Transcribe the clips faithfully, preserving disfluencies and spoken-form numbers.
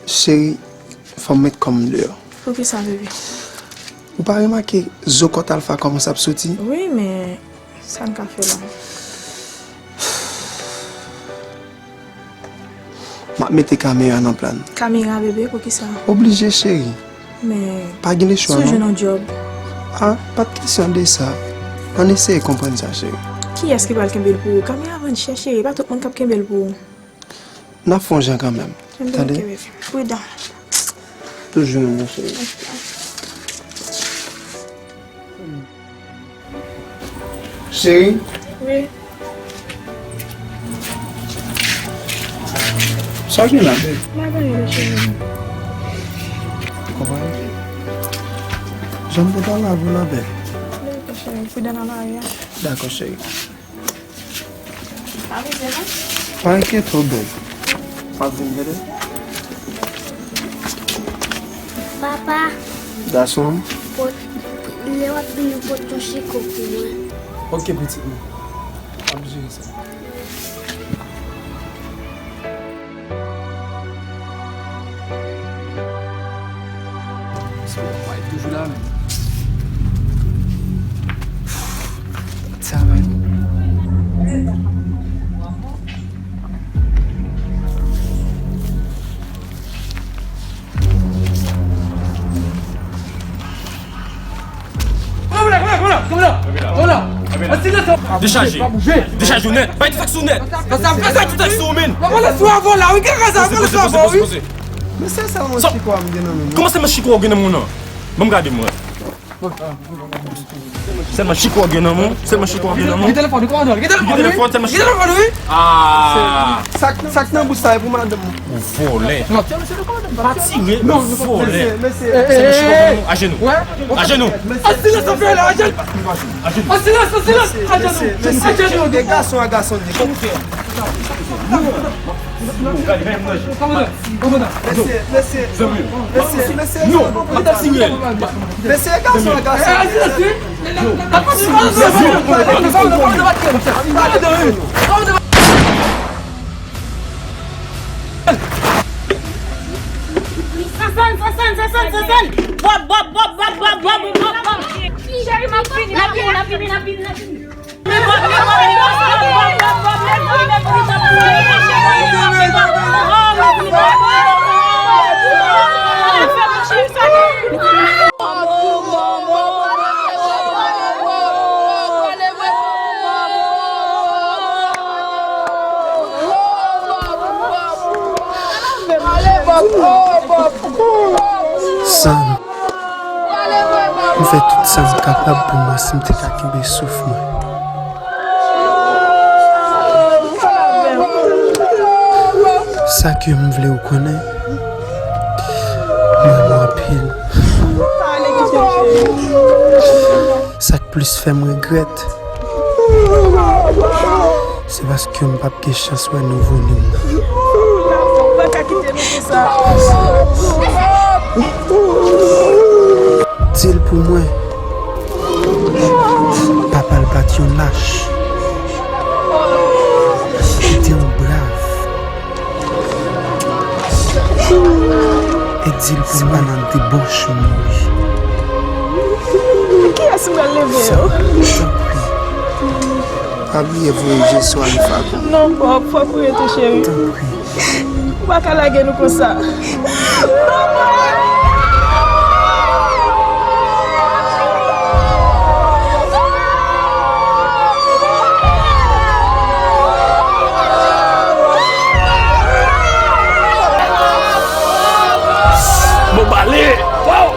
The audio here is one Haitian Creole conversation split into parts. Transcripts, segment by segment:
Cheri, fò m met kò m deyò. Poukisa, bebe? Ou pa remake zo kòt Alpha kòmanse ap soti? Wi, men sa n ka fè la? M ap mete kamera nan plan. Kamera, bebe, poukisa? Oblije, cheri. Men, pa gen lechwa, non. Si w jwenn yon djòb? Ah, pa t kesyon de sa. Ann eseye konprann sa, cheri. Kiyès ki pral kenbe l pou ou? Kamera vann chè, cheri. Pa tout moun k ap kenbe l pou ou. N ap fè yon jan kanmenm. Tande? Pridan. Toujou menm nan, cheri. Cheri? Wi. Sa w gen la, babe? M pa gen anyen, cheri. Ou konprann? Jan m te pale avè w la, babe. Dakò, cheri. Pridan nan lari a. Dakò, cheri. Pa enkyete w, babe. M ap vin, tande. Papa. Gason m. Pot, lè w ap vini, pot yon chiko pou mwen. Ok, pitit mwen. M ap jere sa. Toujou la menm. Sa menm. Dechaje. Dechaje w nèt. Bay tout ak sou nèt. Bay tout ak sou men. Poze, poze, poze, poze. Kòman sèlman chiko a w gen nan men w? Ban m gade mwen. Sèlman chiko a w gen nan men w. Sèlman chiko a w gen nan men w. Gen telefòn, gen telefòn, sèlman chiko. Gen telefòn, wi. Ah. Sa k nan bouch sa e pou madanm ou. Ou vòlè. Pa tire, ou vòlè. Sèlman chiko a w gen nan men w. Ajenou. Ajenou. An silans, an silans, ajenou. Ajenou. An silans, an silans, ajenou. Ajenou. E gason a gason de. Kòman w fè? Mesye, mesye, mesye, mesye, non, mesye, mesye, mesye, gason, gason. Sa sèn, sa sèn, sa sèn, sa sèn. Bòb, bòb, bòb. Cheri, m ap vini, m ap vini, m ap vini, m ap vini. Sam, m fè tout sa m kapab pou m wè si m te ka kenbe souf mwen. Sa ke m vle w konnen, m renmen w anpil. Sa k plis fè m regrèt, se paske m p ap gen chans wè nouvo nou m nan. Di l pou mwen, papa l pa t yon lach. Li te yon brav. E di l pou mwen nan debòch m mouri. Kiyès m pral leve yo? Tanpri. Pa bliye voye je sou Alifa pou mwen. Non, Bòb, fòk ou rete, cheri. Tanpri. Ou pa ka lage nou konsa. Bon, bale! Waw!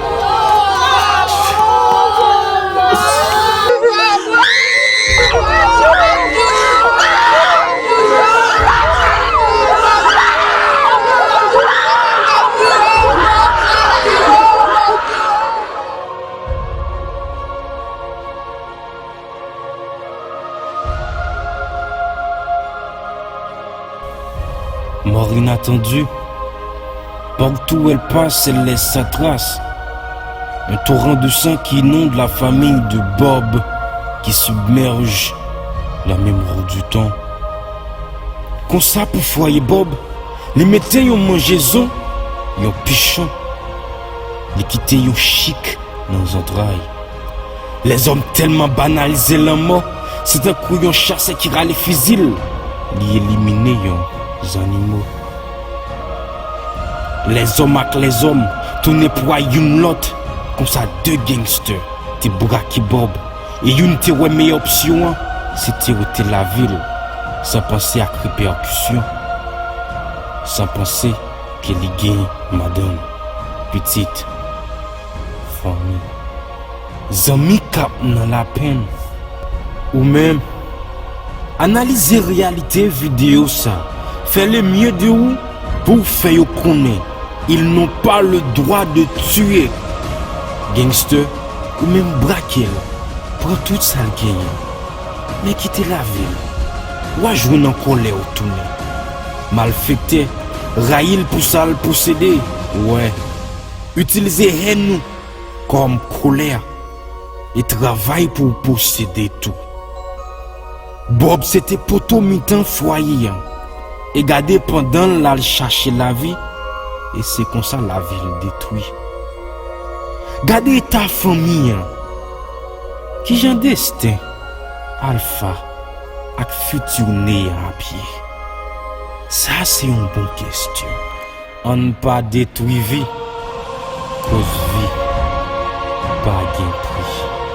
Mort inattendue. Partout où elle passe, elle laisse sa trace. Un torrent de sang qui inonde la famille de Bob qui submerge la mémoire du temps. Konsa pou fwaye Bob, li mete yon manjezon yon pichon. Li kite yon chik nan zantray. Lèzòm tèlman banalize lanmò, se tankou yon chasè ki rale fizi l, li elimine yon zannimo. Lèzòm ak lèzòm tounen pwa youn lòt, konsa de gangstè te brake Bob, e youn te wè meyè opsyon an, se te rete lavi l, san panse ak repèkisyon, san panse ke li gen madanm, pitit, fanmi. Zanmi k ap nan lapenn. Ou menm, analize reyalite videyo sa. Fais le mieux de ou pou w fè yo konnen ils n'ont pas le droit de tuer. Gangster, ou menm brake l, pran tout sa l genyen. Men kite lavi l. W a jwenn an kòlè w tounen. Malfektè, rayi l pou sa l posede. Wè, itilize hèn ou kòm kòlè e travay pou w posede tou. Bob se te poto mitan fwaye an. E gade pandan l al chache lavi, e se konsa lavi l detwi. Gade eta fanmi an. Kijan desten Alfa ak fiti Nea ap ye? Sa se yon bon kesyon. Ann pa detwi vi, koz vi pa gen pri.